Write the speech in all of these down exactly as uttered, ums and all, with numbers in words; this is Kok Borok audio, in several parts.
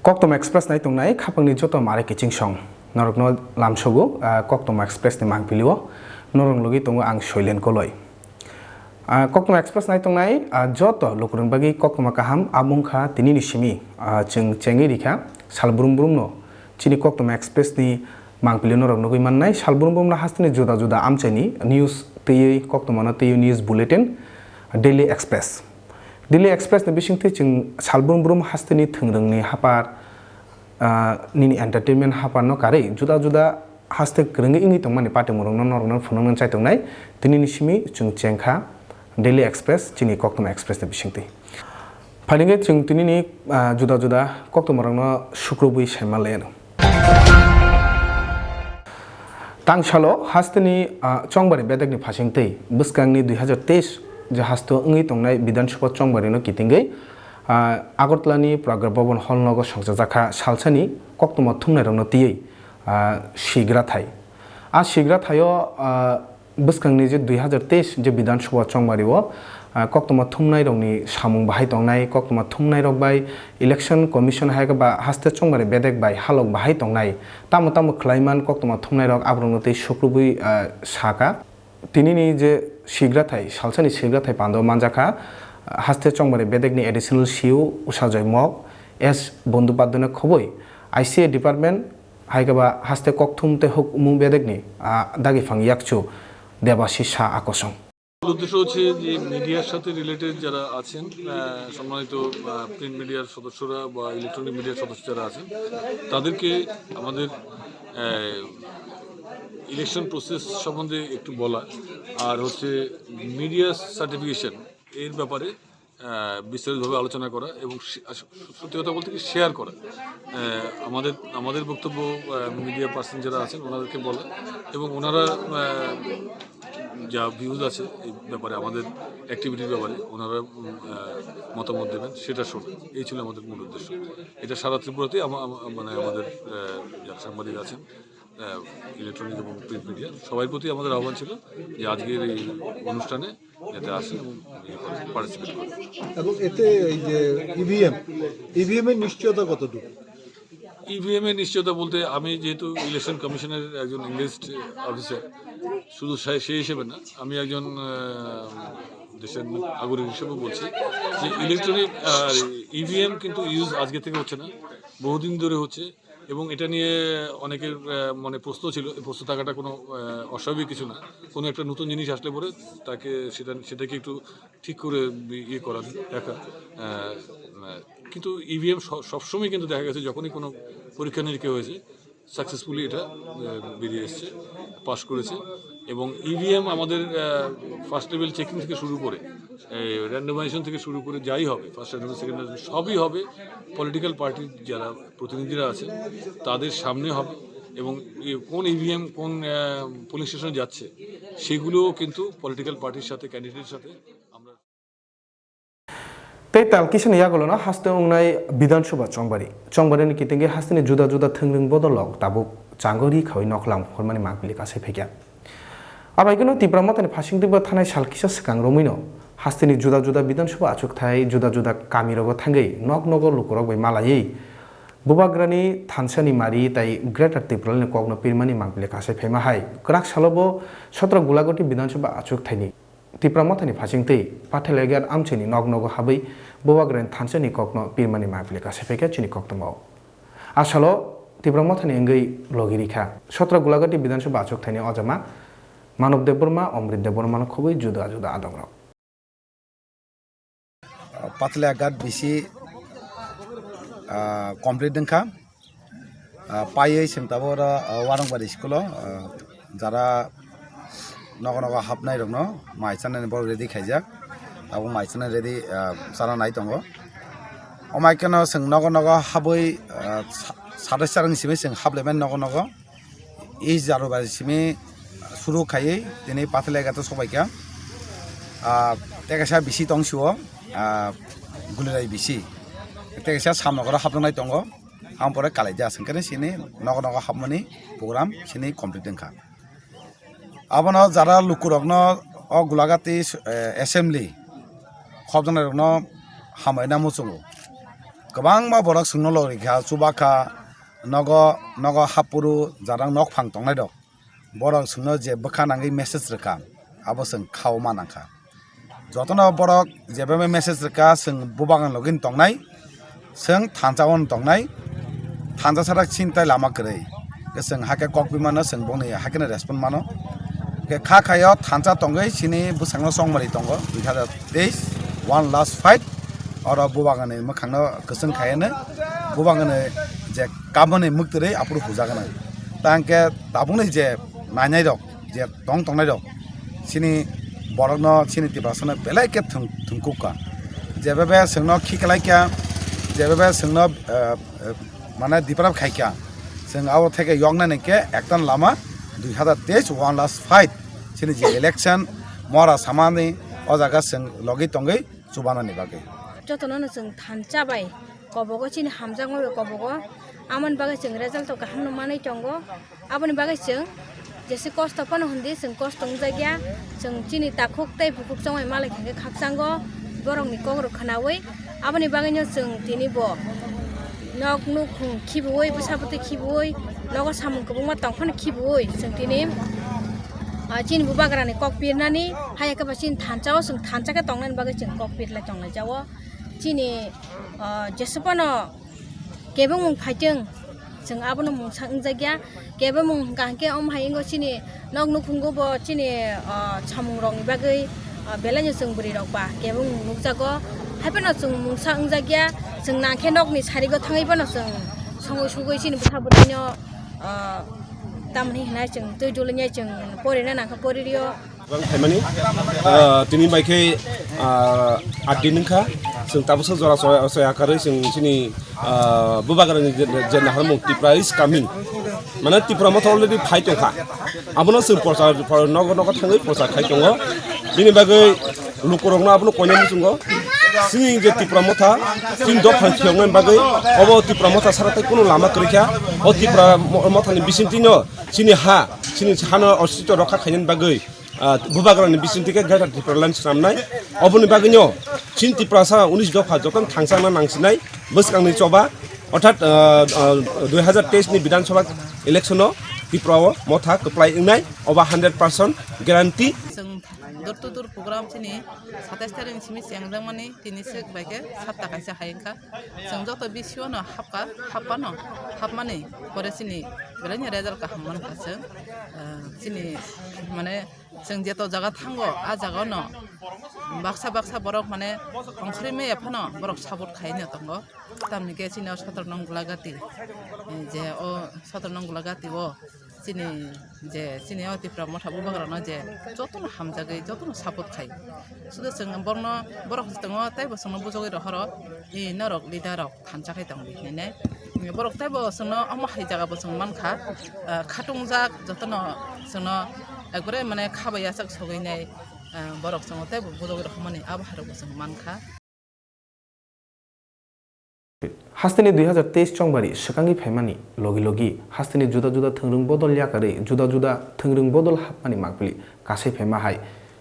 Koktwma Express nai tongnai khapangni joto mare kiching song. Norokno lamsogo, ah, Koktwma Express ni mangpili o. Norok logi tongo ang Soilen Koloi. Ah, Koktwma Express nai tongnai, ah, joto lukurokni bagwi koktwma kaham abung kha tinini simi, ah, chwng chengwi rikha sal brum brum no. Chini Koktwma Express ni mangpili norok nugwi mannai sal brum brum no hasteni juda juda amchaini news twiwi koktwma no twiwi news bulletin Daily Express. Daily Express ni bisingtwi chwng sal brum brum hasteni thwngrwngni hapar, ah, nini entertainment hapar no karwi juda juda haste kwrwngwi wngwi tongmani patimung rokno norokno phunuknani chai tongnai. Tinini simi chwng chengkha Daily Express, chini Koktwma Express ni bisingtwi. Phainingkhe chwng tinini, ah, juda juda koktwma rokno sukrubwi saima lai ano. Tangsalo hasteni, ah, chongbari bedekni phasingtwi bwskangni dui hazar teis je hasto wngwi tongnai Bidhan Sabha chongbarino kitingwi, ah, Agartala ni Pragya Bhavan hall nogo songchajakha salsani koktwma thumnairokno twiwi, ah, sigrathai. A sigrathaio, ah, bwskangni je dui hazar teis je Bidhan Sabha chongbario, ah, koktwma thumnairokni samung bahai tongnai, koktwma thumnairok bai Election Commission hai khe ba haste chongbari bedek bai halok bahai tongnai, tamo tamo khlaiman koktwma thumnairok aborokno tei sukrubwi, ah, sakha. Tinini je sigrathai, salsani sigrathai pando manjakha, haste chongbari bedekni additional C E O Usajoy Mok, S Bondopadhyayno khobwi, I C A department, hai khe ba haste kokthum tei hukmung bedekni, ah, dagi phang yakchu Debashish Shah akosong. মূল উদ্দেশ্য হচ্ছে যে মিডিয়ার সাথে রিলেটেড যারা আছেন, আহ, সম্মানিত, আহ, প্রিন্ট মিডিয়ার সদস্যরা বা ইলেকট্রনিক মিডিয়ার সদস্য যারা আছেন, তাদেরকে আমাদের, আহ, ইলেকশন প্রসেস সম্বন্ধে একটু বলা, আর হচ্ছে মিডিয়া সার্টিফিকেশন এর ব্যাপারে, আহ, বিস্তারিতভাবে আলোচনা করা এবং শে-, আস-, সত্যি কথা বলতে কি, শেয়ার করা। আহ, আমাদের, আমাদের বক্তব্য, আহ, মিডিয়া পার্সন যারা আছেন ওনাদেরকে বলা এবং ওনারা, আহ, যা ভিউজ আছে এই ব্যাপারে, আমাদের অ্যাক্টিভিটির ব্যাপারে ওনারা, উম, আহ, মতামত দেবেন, সেটা শোনা। এই ছিল আমাদের মূল উদ্দেশ্য। এটা সারা ত্রিপুরাতেই আমা-, আমা-, মানে আমাদের, আহ, যারা সাংবাদিক আছেন, আহ, ইলেকট্রনিক এবং প্রিন্ট মিডিয়া সবার প্রতি আমাদের আহ্বান ছিল যে আজকের এই অনুষ্ঠানে যাতে আসেন এবং ইয়ে করেন, পার্টিসিপেট করেন। এবং এতে এই যে ইভিএম, ইভিএম এর নিশ্চয়তা কতটুকু? ইভিএম এর নিশ্চয়তা বলতে, আমি যেহেতু ইলেকশন কমিশনের একজন এনগেজড অফিসার, শুধু সে, সেই হিসেবে না, আমি একজন, আহ, দেশের নাগরিক হিসেবে বলছি যে ইলেকট্রনিক, আহ, ইভিএম কিন্তু ইউজ আজকে থেকে হচ্ছে না, বহুদিন ধরে হচ্ছে। এবং এটা নিয়ে অনেকের, আহ, মনে প্রশ্ন ছিল, এই প্রশ্ন থাকাটা কোনো, আহ, অস্বাভাবিক কিছু না। কোনো একটা নতুন জিনিস আসলে পরে তাকে সেটা, সেটাকে একটু ঠিক করে বি-, ইয়ে করা, দেখা। আহ, আহ, কিন্তু ইভিএম স-, সবসময় কিন্তু দেখা গেছে যখনই কোনো পরীক্ষা নিরীক্ষা হয়েছে, সাকসেসফুলি এটা, আহ, বেরিয়ে এসছে, পাস করেছে। এবং ইভিএম আমাদের, আহ, ফার্স্ট লেভেল চেকিং থেকে শুরু করে, এই র্যান্ডমাইজেশন থেকে শুরু করে যাই হবে, ফার্স্ট র্যান্ডমাইজেশন, সেকেন্ড র্যান্ডমাইজেশন, সবই হবে পলিটিক্যাল পার্টির যারা প্রতিনিধিরা আছেন তাদের সামনে হবে। এবং এই কোন ইভিএম কোন, আহ, পোলিং স্টেশনে যাচ্ছে, সেগুলোও কিন্তু পলিটিক্যাল পার্টির সাথে, ক্যান্ডিডেটের সাথে আমরা Tei tal kisani yagulono haste wngnai Bidhan Sabha chongbari. Chongbarini kitingwi hasteni juda juda thwngrwng bodolrok tabuk chango ri khawi noklang phormani mangpili kasai phaikha. Abaikeno Tipra Mothani phasingtwibo thanai sal kisa swkang romwino hasteni juda juda Bidhan Sabha achukthai juda juda kamirogo thangwi nok nogo lukurok bai malaiwi Bubagrani thansani mari tei Greater Tipralandni kokno pirmani mangpili kasai phaima hai kwrak salobo sotro Gulagoti Bidhan Sabha achukthaini Tipra Mothani phasingtwi Pathelagat amchaini nok nogo habwi Bubagrani thansani kokno pirmani mangpili kasai phaikha chini koktwmao. A salo Tipra Mothani wngwi logi rikha sotro Gulagati Bidhan Sabha achukthaini ojama Manob Debbarma, Omrit Debbarmano khobwi juda juda adongrok. Pathelagat B C, ah, complete wngkha. Ah, paiwi chwng tabuk oro, ah, Warangbar school o, ah, jara nogo nogo hapnai rokno mai chanani borok ready khaijak. Tabuk mai chanani ready, ah, chana nai tongo. Omo hai kheno chwng nogo nogo habwi, ah, sa-, sadai charwng simi chwng haplaimani nogo nogo. E jaro bai simi suru khaiwi tini Pathelagat o sobaikha. Ah, tei kaisa B C tong sio, ah, Gulirai B C. Tei kaisa Samnogoro hapjaknai tongo. Ang pore kalaijak, hwnkhe sini nogo nogo hapmani program sini complete wngkha. Abono jara lukurokno o Gulagati, eh, assembly khopjaknairokno hambai nang muchungo. kwbangma borok chwngno logikha, chubakha, nogo, nogo hapuru, jarang nokphang tongnai rok. Borok chwngno je bwkha nangwi message rwkha, abo chwng khao ma nangkha. Jotono borok jeba message rwkha, chwng bubagan login tongnai, chwng thansa on tongnai, thansa sara chintai lama kwrwi. Ke chwng hake kok pi mano, chwng bongni hake no respond mano. Ke kha khayo thansa tongwi chini bwsakno chongmari tongo, dui hazar teis, one last fight. Oro bubagani mwkhangno kwchwng khayano, bubagani je kaboni mwktwrwi aphuru hujaknai. Tangke tabukni je nainai rok, je tong tongnai rok, chini borokno chini Tiprasano belai khe thwng-, thwngkukha. Jebebe chwngno khiklai kha, jebebe chwngno, eh, eh, mane diprab khai kha, chwng abo theke yoknani khe ektan lama dui hazar teis one last fight. Chini je election mora samani o jaga chwng logi tongwi chubanani bagwi. Jotono no chwng thansa bai kobogo chini hamjakma bai kobogo. Amoni bagwi chwng result o kaham no manwi tongo. Aboni bagwi chwng jese kosto phano hwndi chwng kosto wngjakya. Chwng chini takhuk tei bukhuk chongmani malai khe khakchango borokni kok rok khwnawi. Aboni bagwino chwng tini bo nok nukhung khibiwi, bwsa bwtwi khibiwi, nogo samung kwbangma tong phano khibiwi chwng tini, ah, chini bubagrani kok pirnani, haiya khe ba chini thansa o chwng thansa khe tongnani bagwi chwng kok pirlai tonglai jao. Chini, ah, jesa phano kebengmung phaitwng, chwng abono mungsa wngjakya. Kebengmung hwnkha hwnkhe omo hai wngkha chini nok nukhungo bo chini, ah, samung rokni bagwi, ah, belaino chwng bwrwi rok ba kebengmung nukjago. Haiphano chwng mungsa wngjakya, chwng nangkhe nokni sarigo thangwi phano chwng songwi sugwi chini bwsa bwtwino, ah, tamni hwnwi chwng twi dulwi chwng porina nangkha poririo. Bang phaimani, ah, tini bai khe, ah, aat din wngkha. Chwng tabuksa jora soya, soya karwi chwng chini, ah, bubagrani je, je naharmung Tipra is coming. Mane Tipra Motha already phai tongkha. Abono chwng prochar, pro-, nogo nogo thangwi prochar khai tongo. Bini bagwi lukurokno abono koinani muchungo. Chini je Tipra Motha, chini dophani phiyoknani bagwi obo Tipra Motha sara tei kunu lama kwrwi kha. O Tipra Mo-, Mothani bisingtwino chini ha, chini hano ostitw rokha khainani bagwi ah, bubagrani bisingtwi khe Greater Tipraland swnamnai. Oboni bagwino chini Tiprasa unis dopha jotono thangchakna nangsinai bwskangni choba, orthat, ah, ah, dui hazar teis ni Bidhan Sabha election o Tripura o Motha kwplai wngnai, oba hundred percent guarantee. Chwng door to door program chini satais tarik ni simi chengjakmani tini swk bai khe sapta kaisa hai wngkha. Chwng joto B C O no hapkha, hapmano, hapmani pore chini belai ni result kaham mankha chwng. Ah, chini mane chwng jeto jaga thango, a jaga no baksa baksa borok mane ongkhorwi maya phano borok support khaina tongo. Tamni khe chini o Sotro nong Golagati, je o Sotro nong Golagati o chini je chini o Tipra Motha bubagrano je jotono hamjagwi jotono support khai. Sudu chwng borokno, borok tongo tei bo chwngno bujogwi rohoro, i norok leader rok thansa khai tongdi hinwi. Borok tei bo chwngno omo hai jaga bo chwng mankha, ah, khatungjak jotono chwngno ekbare mane khabai yachak sogwi nai, ah, borok chwngno tei bo bujogwi rohormani abo hai rok bo chwng mankha. Hasteni dui hazar teis chongbari swkangwi phaimani logi logi hasteni juda juda thwngrwng bodol yakarwi juda juda thwngrwng bodol hapmani makpili kasai phaima hai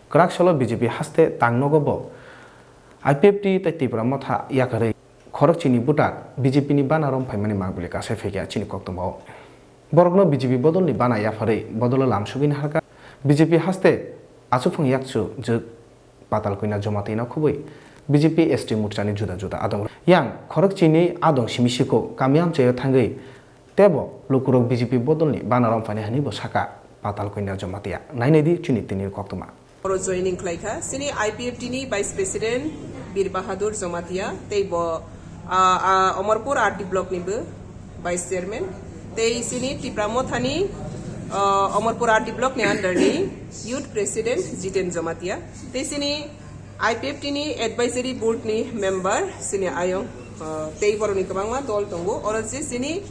kwrak salo B J P haste tangnogo bo I P F T tei Tipra Motha yakarwi khorokchini butar B J P ni bana rom phaimani makpili kasai phaikha chini koktwmao. Borokno B J P bodolni bana yapharwi bodolo lamsugwi naharkha. B J P haste achuphang yakchu jwk Patal Koina Jamatia no khubui B J P S T morchani juda juda adong yang khorok chini adong simi sikho kami amchaio thangwi tebo lukurok B J P bodolni bana romphainai hwnwi bo sakha Patal Koina Jamatia. Nainai di chini tini koktwma. Oro joining khlaikha chini I P F T ni Vice President Bir Bahadur Jamatia tei bo, ah, ah, Omorpur R D block ni bo Vice Chairman, tei chini Tipra Motha ni, ah, Omorpur R D block ni under ni Youth President Jiten Jamatia, tei chini I P F T ni Advisory Board ni member chini ayong, ah, tei borok ni kwbangma dol tongo. Oro je chini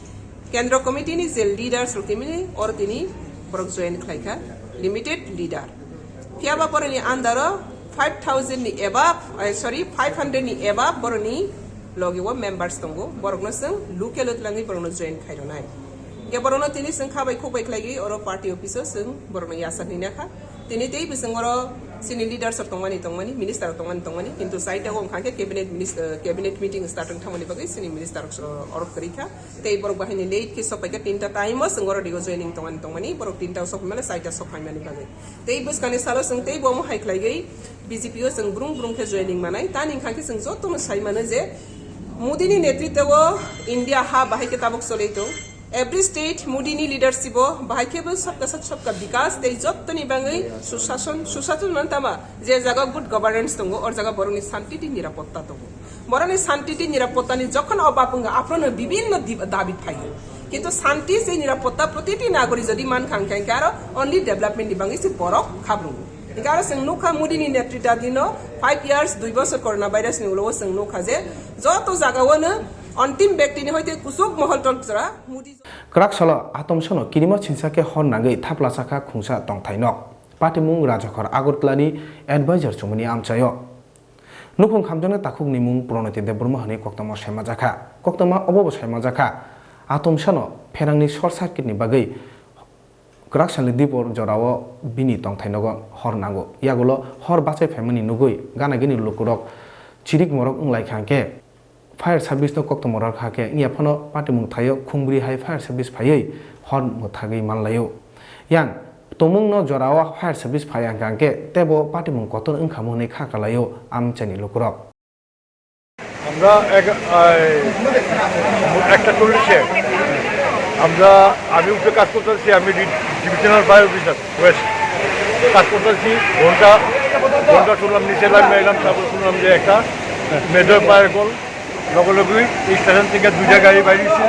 Kendra Committee ni je leaders rok tini oro tini borok join khlaikha, limited leader. Phiya ba boroni under o five thousand ni above, eh, sorry, five hundred ni above boroni logi o members tongo, borokno chwng local o twlangwi borokno join khai rwnai. Hingke borokno tini chwng kha bai khuk bai khlaigwi oro party office o chwng borokno yachak nina kha. Tini tei bo chwng oro Chini leaders rok tongmani, tongmani, minister rok tongmani, tongmani, kintu side o wngkha khe cabinet minis-, eh, cabinet meeting start wng thangmani bagwi chini minister rok, eh, orok kwrwi kha. Tei borok bahai ni late khe sok paikha, tinta time o chwng oro rio joining tongmani, tongmani, borok tinta o sok male side o sok phaimani bagwi. Tei bwskangni salo chwng tei bo omo hai khlaigwi B J P o chwng brung brung khe joining manai. Tani wngkha khe chwng jotono sai mano je Modi ni netritwo o India ha bahai khe tabuk choli tong. Every state Modi ni leadership o bahai khe bo sabka sath sabka bikas tei jottoni bangwi susason, susason man tama je jaga good governance tongo, or jaga borokni santi tei nirapotta tongo. Borokni santi tei nirapottani jokhon obab wngkha, aphrono bibinno dib-, dabi phaio. Kintu santi tei nirapotta protiti nagori jodi mankha, hwnkhe, hwnkhe aro only development ni bangwi se borok khabrungo. Hwnkhe aro chwng nukha Modi ni netritadino five years, dui bosor corona virus ni ulo o chwng nukha je joto jaga o no ontim bektini hoite kuchuk mohol tolchara Modi. Kwrak salo atomsano kirima singsa khe hor nangwi thapla chakha khungsa tongthai nok. Patimung Rajakhor Agartala ni advisor chumani amchaio. Nukhung khamjaknai takhukni mung Pranoti Debbarma hwnwi koktwma saimajakha. Koktwma obobo saimajakha, atomsano pherangni short circuit ni bagwi kwrak salni dipor jorao bini tongthai nogo hor nango. Yagulo hor bachai phaimani nugwi gana gini lukurok chirik morok wnglaikha hwnkhe fire service no koktwma rwkha khe wngya phano patimung thaio khungbrwi hai fire service phaiwi hor mwthagwi manlaio. Yang tumungno jorao fire service phai hwnkha hwnkhe teibo patimung kotor wngkha hwnwi kha kalaio amchaini lukurok. আমরা এক-, এই, একটা চল্লিশে আমরা, আমি উপরে কাজ করতেছি, আমি D-, divisional fire officer West. কাজ করতেছি, ঘন্টা, ঘন্টা শুনলাম নিচে লাইন এলাম, তারপর শুনলাম যে একটা মেজর ফায়ার কল, লগে লগেই এই স্টেশন থেকে দুইটা গাড়ি বাইরেছে,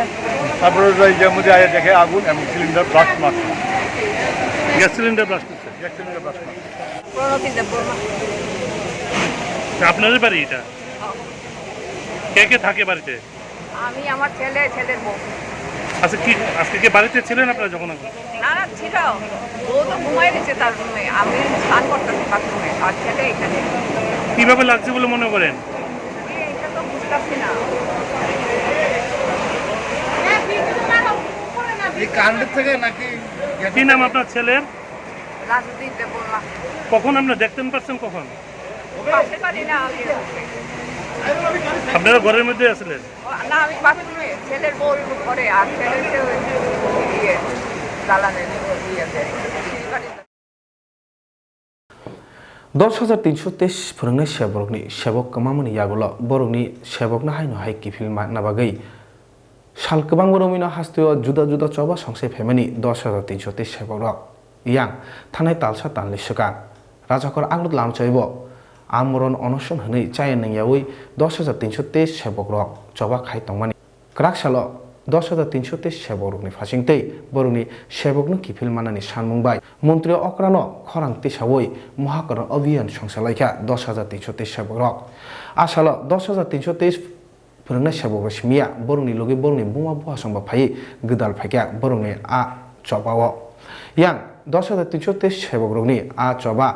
তারপরে ওই যে মধ্যে আয়া দেখে আগুন এবং সিলিন্ডার ব্লাস্ট মারছে। গ্যাস সিলিন্ডার ব্লাস্ট হচ্ছে। গ্যাস সিলিন্ডার ব্লাস্ট মারছে। প্রণতি দেববর্মা। আপনাদের বাড়ি এটা? কে কে থাকে বাড়িতে? আমি, আমার ছেলে, ছেলের বউ। আচ্ছা, কি আজকে কি বাড়িতে ছিলেন আপনারা যখন আগুন? না, না, ছিল। বউ তো ঘুমাই রয়েছে তার রুমে, আমি স্নান করতেছি বাথরুমে, আর ছেলে এখানে। কিভাবে লাগছে বলে মনে করেন? এটা তো বুঝতেছি না। এই কারেন্টের থেকে নাকি? কি নাম আপনার ছেলের? রাজদীপ দেববর্মা। কখন আপনারা দেখতেন পাচ্ছেন কখন? পাশে বাড়ি না, আমি আপনারা ঘরের মধ্যে আছিলেন? ও, না, আমি বাথরুমে, ছেলের বউর ঘরে, আর ছেলের যে ওই ইয়ে, দালানের ইয়ে আছে। Dos hajar tinso teis phwrwngnai seborokni sebok kwmamani yagulo borokni sebokno haino hai kiphil manna bagwi sal kwbangma romwino hasteo juda juda choba songsai phaimani dos hajar tinso teis seborok. Yang thanai talsa talni swkang Rajakhor Agartala amchaibo amorona onoson hwnwi chaya nangyawi dos hajar tinso teis sebokrok choba khai tongmani. Kwrak salo dos hajar tinso teis sebokrokni phasing tei borokni sebokno kiphil manani sanmung bai montri okrano khorang tisawi Mohakaron Abhiyan songsa laikha dos hajar tinso teis sebokrok. A salo dos hajar tinso teis phwrwngnai sebokrok simiya, borokni logi borokni buma buhasongba phaiwi gwdal phaikha borokni a chobao. Yang dos hajar tinso teis sebokrokni a choba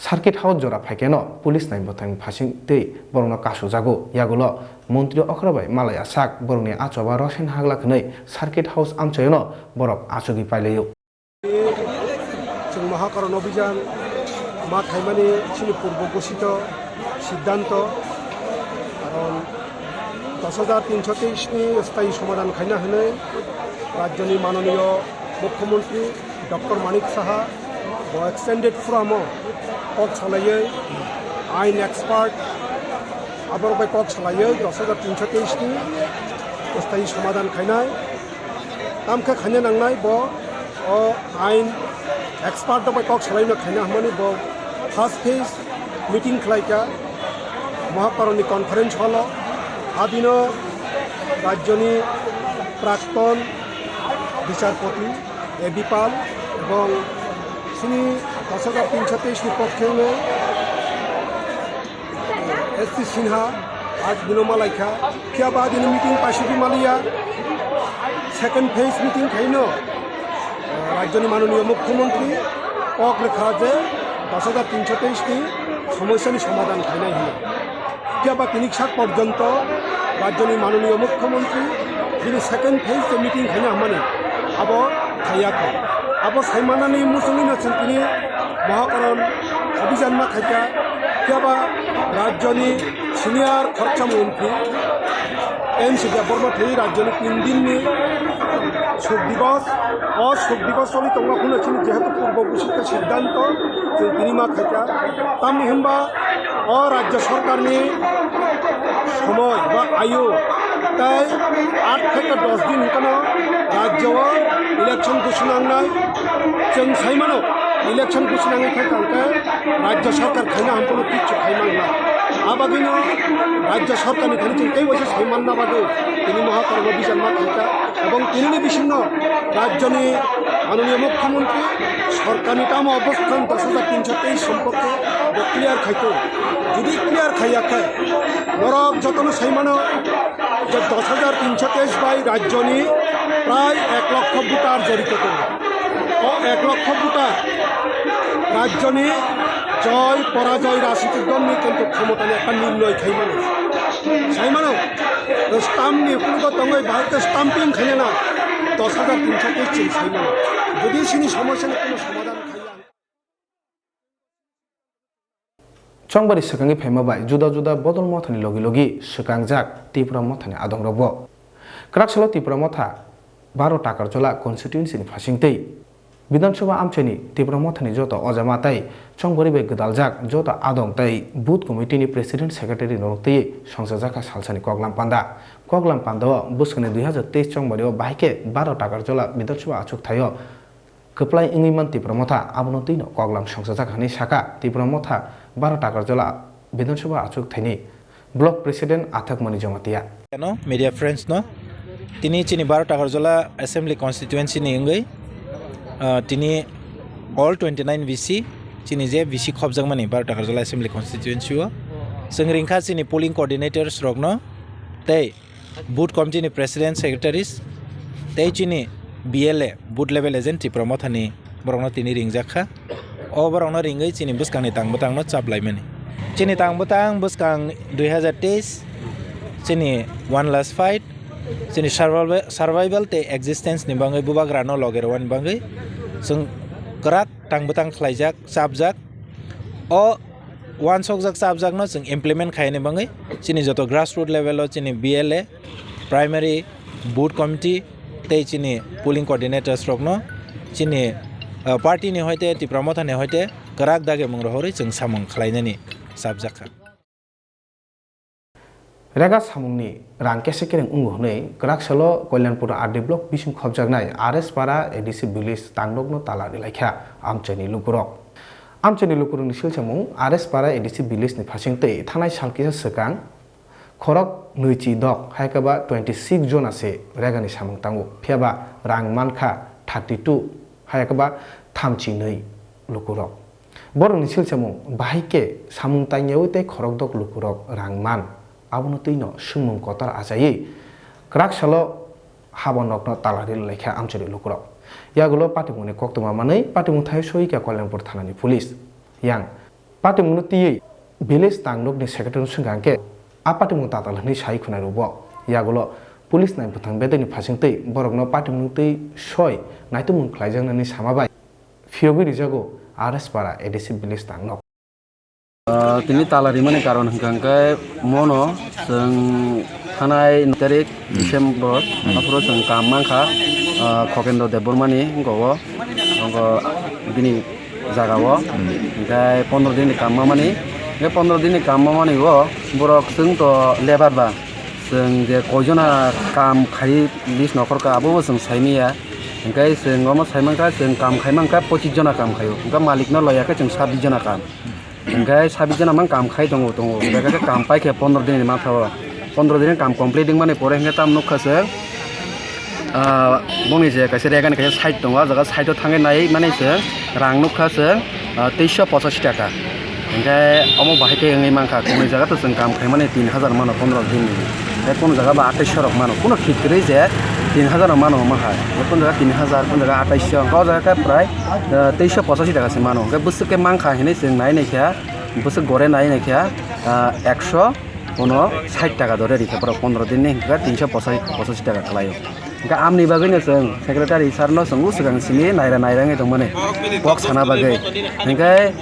Circuit House jora phaikheno police nai bwthang phasing tei borokno kasu jago. Yagulo montri okra bai malai asak borokni a choba Rosen Hagla hwnwi Circuit House amchaiono borok achugwi pailaio. Chwng Mohakaron Abhiyan ma khaimani chini purbo ghosito siddhanto, karon dos hajar tinso teis ni sthayi somadhan khaina hwnwi rajyoni manoniyo mukhyamantri Doctor Manik Saha bo extended forum o kok salaiwi ain expert aborok bai kok salaiwi dos hajar tinso teis ni sthayi somadhan khainai. Tamkhe khaina nangnai bo o ain expert rok bai kok salaina khaina hwnmani bo first phase meeting khlaikha Mohakaron ni conference hall o. Adino rajyoni prakton bicharpoti A B Pal ebong chini dos hajar tinso teis ni pokhe wngwi S C Sinha, aaj dino malaikha, phiya ba dino meeting paisidi maliya, second phase meeting khaino, eh, rajyoni manoniyo mukhyamantri kok rwkha je dos hajar tinso teis ni somosyani somadhan khainai hwnwi. Phiya ba tini sak porjonto rajyoni manoniyo mukhyamantri bini second phase je meeting khaina hwnmani abo khaiyakha. Abo saimanani muchungwino chwng tini Mohakaron Bijanma khaikha, phiya ba rajyoni senior khoroksa montri N C Debbarma thwi rajyoni tin dinni shok divas, o shok divas choli tongma phano chini jehetu purbo ghosito siddhanto chwng tini ma khaikha. Tamni hwnba o rajya sorkarni somoi ba ayu tai aat theke dos din hwnkhe no rajya o election ghosona wngnai. Chwng sai mano, election ghosona wngwi khe tangkhe rajya sorkar khaina hamphano kichu khai manna. A bagwino rajya sorkarni thani chwng tei waisa sai manna bagwi tini mohakormo bijanma khaikha. Ebong tinini bisingno rajyoni manoniya mukhyamantri sorkarni tamo obosthan dos hajar tinsho teis somporke bo clear khaito. Jodi clear khaiya khe norok jotono sai mano je dos hajar tinsho teis bai rajyoni prai ek lokho voter jorito tongo. O ek lokho voter rajyoni joy porajoy rajnitik dolni kintu khomotani ekta nirnoy khai mano. Sai mano, stamp ni ukologo tongwi bahai khe stamping khaina na dos hajar tinsho teis chwng sai mano. Jodi chini somosya ni kono somadhan khaiya. Chongbari swkangwi phaima bai juda juda bodol mothani logi logi swkangjak Tipra mothani adongrokbo. Kwrak salo Tipra motha baro Takarjola constituency ni phasingtwi Bidhan Sabha amchaini Tipra mothani joto ojama tei chongbari bai gwdaljak joto adong tei booth committee ni president secretary norok twiwi songchajakha salsani koklam panda. Koklam pandao bwskangni dui hazar teis chongbari o bahai khe baro Takarjola Bidhan Sabha achuk thaio kwplai wngwi man Tipra Motha, abono twino koklam songchajak hwnwi sakha Tipra Motha baro Takarjola Bidhan Sabha achuk thaini Block President Athakmani Jamatia. Ano media friends no, tini chini baro Takarjola Assembly Constituency ni wngwi, ah, tini all twenty nine V C, chini je V C khopjakmani baro Takarjola Assembly Constituency o, chwng ringkha chini polling coordinators rokno tei Booth committee ni president, secretaries tei chini B L A, booth level agent Tipra Motha ni borokno tini ringjak kha. O borokno ringwi chini bwskangni tang bwtangno chap laimani. Chini tang bwtang bwskang dui hazar teis chini one last fight, chini survival, survival tei existence ni bagwi bubagrano loge rwani bagwi chwng kwrak tang bwtang khlaijak, chapjak. O uansukjak chapjakno chwng implement khaini bagwi chini joto grassroot level o chini B L A, primary, booth committee tei chini polling coordinators rokno chini, ah, party ni hoite Tipra Motha ni hoite kwrak dagimung rohorwi chwng samung khlainani chapjak kha. Rega samungni rang kesa kereng wngo hwnwi kwrak salo Kalyanpur R D block bising khopjaknai R S Para A D C village tangnokno tala rilaikha amchaini lukurok. Amchaini lukurokni silchamung R S Para A D C village ni phasing tei thanai sal kisa swkang khorok nwichi dok hai khe ba twenty six jona se regani samung tango, phiya ba rang mankha thirty two hai khe ba thamchi nwi lukurok. Borokni silchamung bahai khe samung tangyaui tei khorokdok lukurok rang man, abono twino swngmung kotor achaiwi kwrak salo habo nokno tala ri laikha amchaini lukurok. Yagulo patimungni koktwma manwi patimung thai soika Kalyanpur thanani police. Yang patimungno twiwi village tangnokni secretary swngkha hwnkhe a patimung tatal hwnwi sai khwnai rwbo. Yagulo police nai bwthang bedekni phasing twi borokno patimung twi soi naitukmung khlaijaknani sama bai phiyogwi rijago R S Para A D C village tangnok. Ah, tini tala rimani karon hwnkha hwnkhe mono chwng thanai nai tarik December, hmm, aphuru chwng kam mankha, ah, Khokendra Debbarmani wngkha o, wngkha bini jagao. Hmm. Hwnkhe pondro din ni kam mamani, hwnkhe pondro din ni kam mamani o borok chwng to labour ba, chwng je koijona kam khai list nokhorkha, abobo chwng saimanya. Hwnkhe chwng omo saimankha, chwng kam khaimankha pochis jona kam khaio, hwnkhe malikno loya khe chwng sabis jona kam. Hwnkhe sabis jona mang kam khai tongo, tongo. Hwnkhe khe kam paikhe pondro din ni mantha o. Pondro din ni kam complete wngmani pore hwnkhe tamo nukha chwng, ah, bongni je kaisa regani kaisa side tongo, ah jaga side o thangwi nai mani chwng rang nukha chwng, ah, teisho pochashi taka. Hwnkhe omo bahai khe wngwi mankha, kunu jaga to chwng kam khaimani tin hajar mano pondro din ni. Tei kunu jaga ba atais rok mano, kunu thik kwrwi je tin hajar no mano omo hai. Kunu jaga tin hajar, kunu jaga atais, o jaga khe prai, ah, teisho pochashi taka se mano. Hwnkhe bwswk khe mankha hinwi chwng nai naikha. Bwswk gore nai naikha, ah, ekso uno sait taka dore rikha, borok pondro din ni hwnkha tinsho pochashi taka kwlaio. Hingke amni bagwino chwng secretary sir no chwng o swkang simi naira naira wngwi tongmani kok sana bagwi. Hingke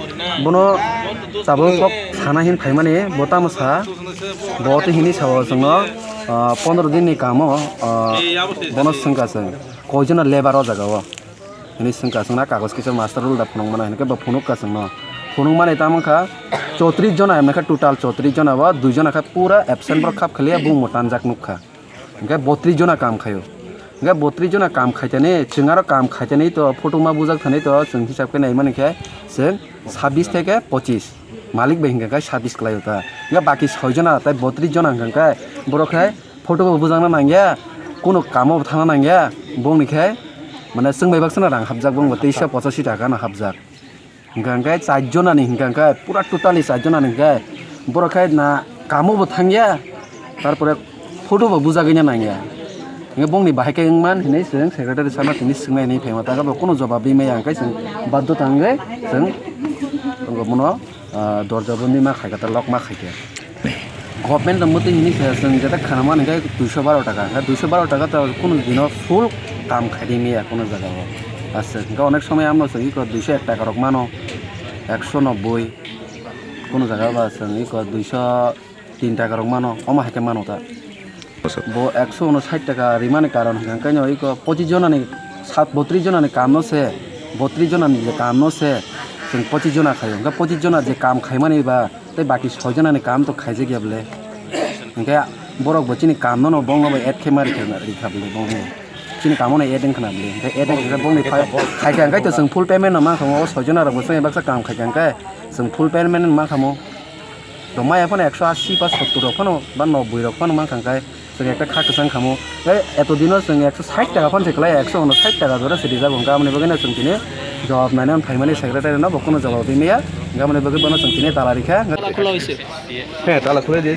bono tabuk kok sana hin phaimani bo tamo sa, bo tei hini sao chwngno, ah, pondro din ni kamo, ah, bono swngkha chwng koijono lebar o jaga o. Hini swngkha chwngna kagoj kisa master roll da phunukmano, hingke bo phunukha chwngno. Phunukmani tamo kha chotris jona, hwnwi kha total chotris jona o, dui jona kha pura absent borok khap khaliya bumung tanjak nukha. Hingke botris jona kam khaio. Hingke botris jona kam khaitani, chwng aro kam khaitani to photo ma bujak thani to chwng hisab khe naimani khe chwng sabis theke pochis. Malik bai hingka khe sabis kwlaio ta. Hingke baki soi jona tai botris jona hingka khe borok khe photo bo bujakna nangya, kunu kamo bo thangna nangya, bongni khe mane chwng bai baksana rang hapjak, bongbo teisa pochashi taka no hapjak. Hingka khe char jonani hingka khe pura totally char jonani hingka khe borok khe na kamo bo thangya, tarpore photo bo bujagwina nangya. Hingke bongni bahai khe wngman hinwi chwng secretary sana tini swngnai hinwi phaima, ta bo kunu jobab rimaya, hingke chwng baddo tangwi chwng bono, ah, dorja bondi ma khaikha, ta lock ma khaikha. Government no mwtwi hinwi khe chwng jeta khana mani khe duiso baro taka, hingke duiso baro taka to kunu dino full kam khaidi maya kunu jaga o. Aswk, hingke onek somoi amno chwng iko duiso ek taka rok mano, ekso nobboi, kunu jaga ba chwng iko duiso tin taka rok mano, omo hai khe mano ta. Bo ekso uno sait taka rimani karon hwnkhe no iko pochis jonani, sat, botris jonani kamno se, botris jonani je kamno se, chwng pochis jona khaio. Hwnkhe pochis jona je kam khaimani ba, tei baki soi jonani kam to khaijak ya bole. Hwnkhe borok bo chini kamno no bongno bai add khe ma rikha, rikha bole bongno. Chini kamo no add wngkha na bole. Hwnkhe add wngkha khe bongni phai, khaikha hwnkhe to chwng full payment no mankha, o soi jona rok bo chwng baksa kam khaikha hwnkhe chwng full payment no mankha mo. Rok maya phano ekso asi ba sottur rok phano ba nobboi rok phano mankha hwnkhe chwng ekta kha kwchang kha mo. Tei eto dino chwng ekso sait taka phano se kwlai, ekso uno sait taka jora se rijak hwnkhe, aboni bagwi no chwng tini jawab naina phaimani secretary no bo kunu jawab rimaya, hwnkhe aboni bagwi bono chwng tini tala rikha. Tala khula hoise. Hwnkhe tala khulai di.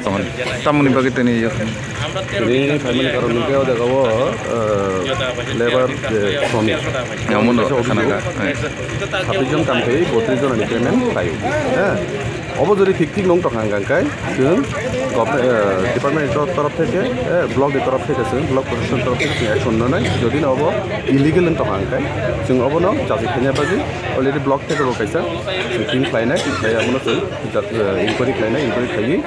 Tamoni bagwi tini yo. Tini phaimani karon hwnkhe o jaga o, eh, labour je sromik. Omono khana kha. Sabbish jon kam khai, botris jonani payment khlai. Heh. Obo jodi thik thik nong tongkha hwnkhe, chwng government, eh, department ni torof theke, eh, block ni torof theke chwng, block proshasoni torof theke chwng action nanai. Jodi no obo illegal wng tongkha hwnkhe, chwng obono jachi khaina bagwi already block theke bo kaisa chwng team khlainai, khlai abono chwng jat-, eh, inquiry khlainai, inquiry khaiwi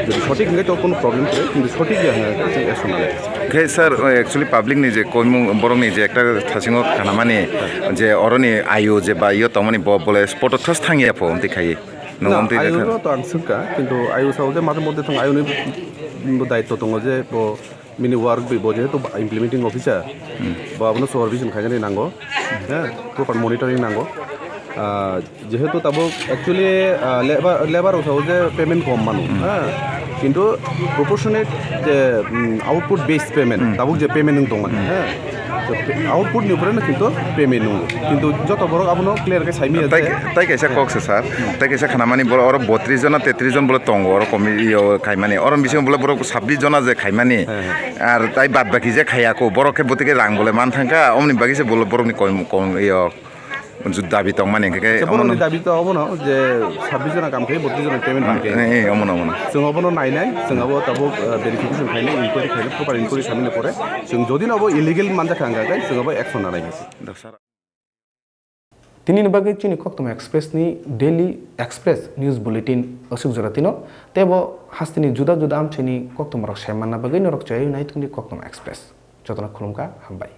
jodi sothik hwnkhe to kono problem kwrwi, kintu sothik ya hwnkhe chwng action nanai. Khe sir, actually public ni je koimung borok ni je ekta thasingo khanamani je oroni ayu je ba iyo tongmani bo bole spot o thas thangya pho, amtwi khaiwi. Nwng Na, amtwi ayung lekha. No to ang swngkha, kintu ayung sao je mathang modde thang ayung ni bo daityo tongo je bo bini work bi bo jehetu implementing officer, Hmm. bo abono supervision khainani nango, ha, proper monitoring nango. Ah, jehetu tabuk actually, ah, labour, labour rok sao je payment kom mano, Hmm. ha, kintu proportionate je, mm, output based payment, Hmm. tabuk je payment wng tongmani, Hmm. ha. Output ni upore no kintu payment nungo. Kintu joto borok abono clear khe sai maya Tai, je. Tai kaisa kok se sir. Tai kaisa khanamani borok oro botris jona, tetris jon bole tongo oro komi iyo khaimani. Oro bisingo bole borok sabbish jona je khaimani. He, he. Ar tai bad baki je khaya ko borok khe botike rang bole man thangkha. Omni bagi se bole borokni kom, kom iyo dabi tongmani hingke Acha, borokni omono dabi to obono je sabbish jona kam khe botris jona payment man khe. Eh, eh, omono, omono. Chwng obono nainai, chwng abo tabuk, eh, verification khainai, inquiry khainai, proper inquiry khaimani pore. Chwng jodi no abo illegal manjakha hwnkha khe chwng abo action nanai. Tini ni bagwi chini Koktwma Express ni Daily Express News Bulletin aswk jora tino, tei bo hasteni juda juda amchaini koktwma rok sai manna bagwi norok chayui nai tongdi Koktwma Express. Jotono khulumkha, hambai.